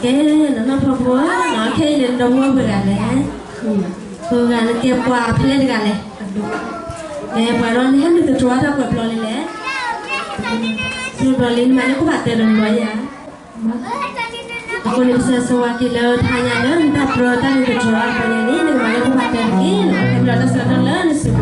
ကဲ, နီၢ်နီၢ်ဖီဖိဧၢ, ခဲအံၤန့ၣ် နဒီပုၢ်ဝဲၢ်ပှဲၤဂၤလဲၣ်, ပှဲၤဂၤန့ၣ် ကဲပှၤဖဲလဲၣ်တဂၤလဲၣ်, ကဲပှၤဒီးနဟဲနုာ်သတြီၤတၢ်ပှဲၤပျီလံလဲၣ်, ပျီလံ နမၤန့ၢ်ခိၣ်ဖးတဲတဘျီယၤ အဃိန့ၣ် ပဆၢဂ့ၤဆၢဝါက့ၤလၢတဟါညါလၢနတၢ်ပျီတၢ်နုာ်သတြီၤတၢ်ပှဲၤညါန့ၣ် နကမၤန့ၢ်ခိၣ်ဖးတဲတက့ၢ်, ဟဲဘျီတၢ်ဆၢကတီၢ်လၢနစုပ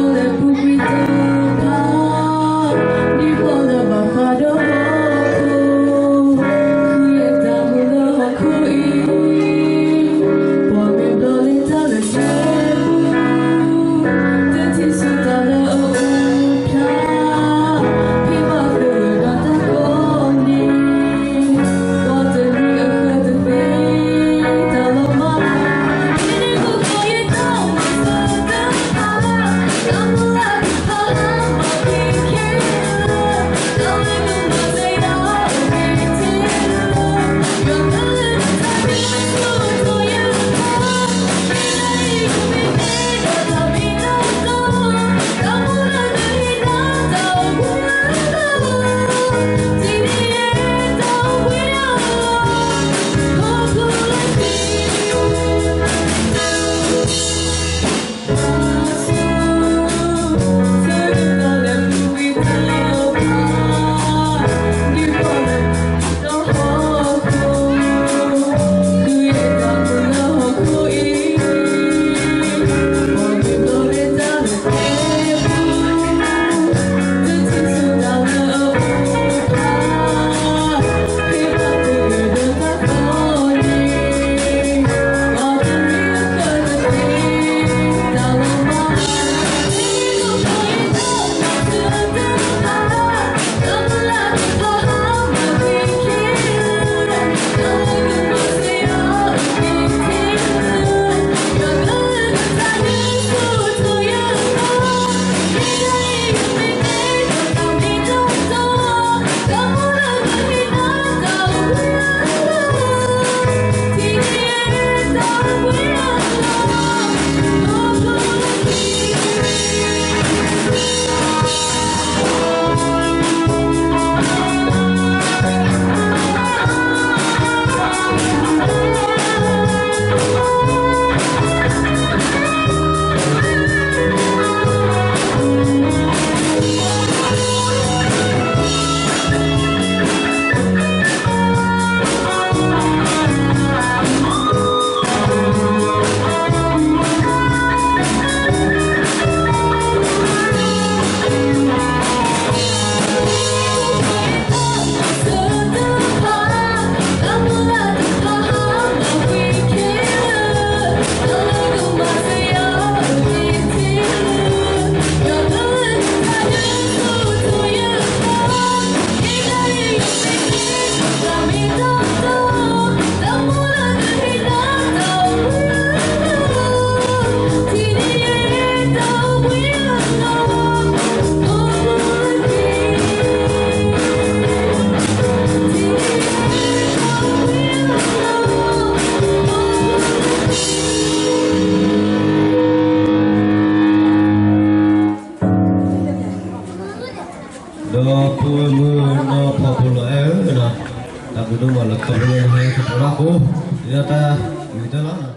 ူၤလီၤ.ဒီပုၢ်ဝဲၢ်မုၣ်နီၢ်ဖီဖိလီၤအဲၣ်ဧၢ, တၢ်ဘျုးဒိၣ်မးလၢခီဖျိလၢနဟဲသတြီၤတၢ်အဃိ, ဒ်တၢ်မုာ်တၢ်လီၤ.